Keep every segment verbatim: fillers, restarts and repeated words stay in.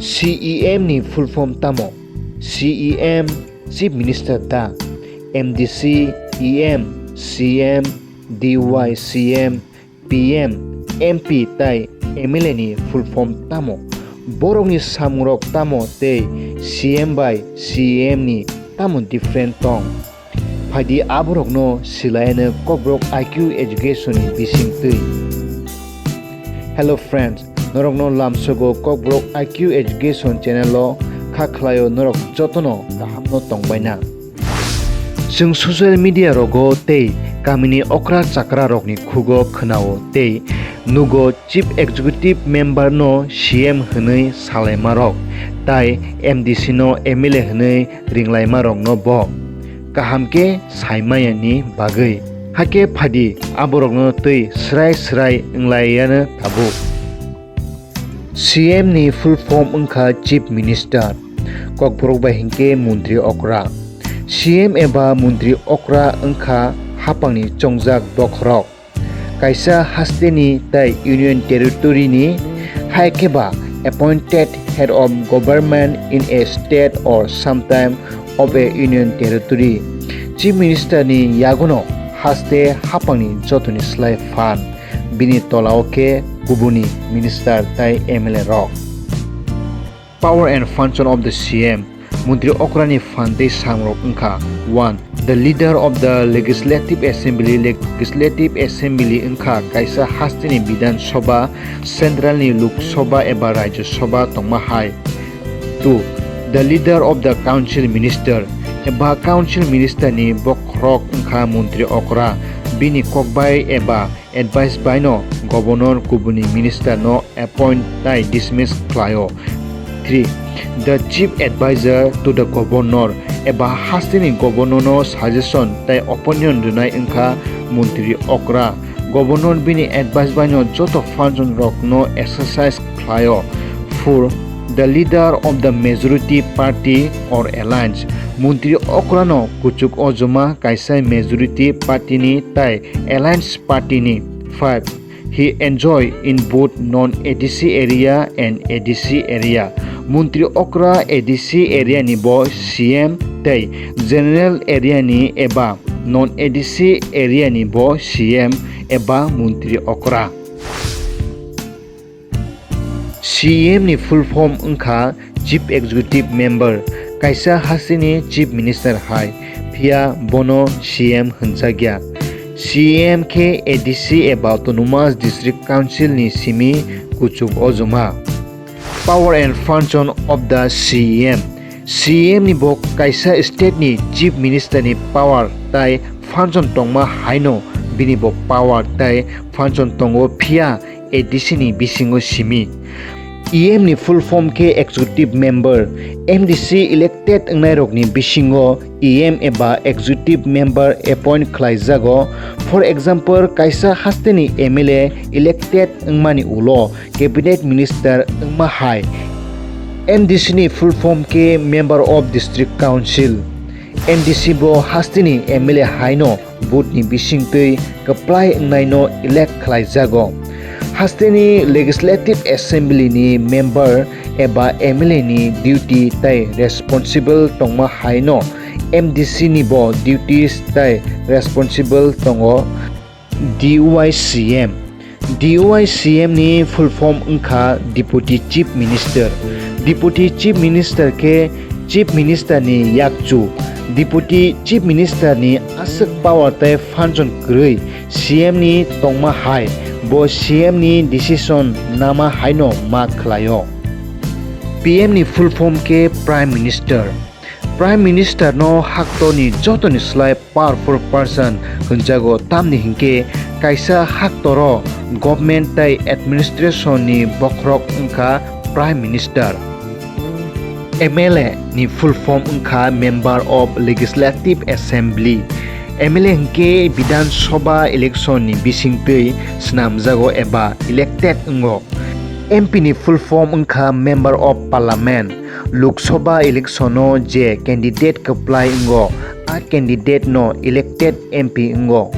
C E M ni full form tamo? C E M, Chief Minister da? M D C, E M, C M, D Y C M, P M, M P tai M L A ni full form tamo? Borokni samungrok tamo tei C M bai C E M ni tamo different tong? Phaidi aborokno silaino Kokborok I Q Education ni bisingtwi. Hello friends, norokno lamsogo Kokborok I Q Education channel o kha khlaio, norok jotono kahamno tongbaina. Chwng social media rogo tei kamini okra chakra rokni khugo khwnao tei nugo Chief Executive Member no C M hwnwi salaimarok tai M D C no M L A hwnwi ringlaima rokno bo kaham khe saimaya ni bagwi. Hakhe phaidi aborokno twi srai srai wnglaiyano tabuk. C M ni full form wngkha Chief Minister, Kokborok bai hinkhe Montri Okra. C M eba Montri Okra wngkha hapangni chongjak bokhorok. Kaisa hasteni tai Union Territory ni, hai khe ba appointed head of government in a state or sometime of a Union Territory. Chief Minister ni yagono haste hapangni jotoni slai phan, bini tolao khe kubuni minister tai M L A rok. Power and function of the C M. Montri Okra ni phan tei samungrok wngkha: one, the leader of the Legislative Assembly. Legislative Assembly wngkha kaisa hasteni Bidhan Sabha, Central ni Lok Sabha eba Rajya Sabha tongma hai. Two, the leader of the Council Minister eba Council Minister ni bokhorok wngkha Montri Okra. Bini kokbai eba advice baino Governor kubuni minister no appoint tai dismiss khlaio. Three, the Chief Advisor to the Governor eba hasteni Governor no suggestion tai opinion rwnai wngkha Montri Okra. Governor bini advice baino joto function rokno exercise khlaio. Four, the leader of the majority party or alliance. Montri Okra no kuchuk o juma kaisa majority party ni tai alliance party ni. Five, he enjoy in both non-A D C area and A D C area. Montri Okra A D C area ni bo C M tei general area ni eba non-A D C area ni bo C M eba Montri Okra. C M ni full form wngkha Chief Executive Member, kaisa hasteni Chief Minister hai, phiya bono C M hwnjakya. C M khe A D C eba Autonomous District Council ni simi kuchuk o juma. Power and function of the C M. C M ni bo kaisa state ni Chief Minister ni power tai function tongma haino bini bo power tai function tongo, phiya A D C ni bisingo simi. E M ni full form khe Executive Member. M D C elected wngnairokni bisingo E M eba Executive Member appoint khlaijago. For example, kaisa hasteni M L A elected wngmani ulo Cabinet Minister wngma hai. M D C ni full form khe Member of District Council. M D C bo hasteni M L A haino vote ni bisingtwi kwplai wngnaino elect khlaijago. Hasteni Legislative Assembly ni member eba M L A ni duty tai responsible tongma haino M D C ni bo duties tai responsible tongo. D Y C M. D Y C M ni full form wngkha Deputy Chief Minister. Deputy Chief Minister khe Chief Minister ni yakchu. Deputy Chief Minister ni aswk power tei function kwrwi C M ni tongma hai, bo C M ni decision nama haino ma khlaio. P M ni full form khe Prime Minister. Prime Minister no haktorni jotoni slai powerful person hwnjago, tamni hinkhe kaisa haktoro government tai administration ni bokhorok wngkha Prime Minister. M L A ni full form wngkha Member of Legislative Assembly. M L A hinkhe Bidhan Sabha election ni bisingtwi swnamjago eba elected wngo. M P ni full form wngkha Member of Parliament. Lok Sabha election o je candidate kwplai wngo, a candidate no elected M P wngo.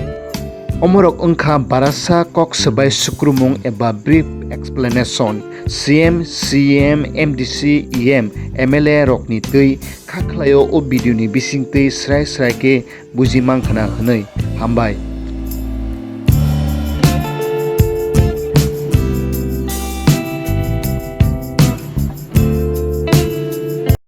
Omorok wngkha barasa kok swbai sukrumung eba brief explanation. C M, C M, M D C, E M, M L A rokni twi kha khlaio o video ni bisingtwi srai srai khe buji mankha na hwnwi. Hambai.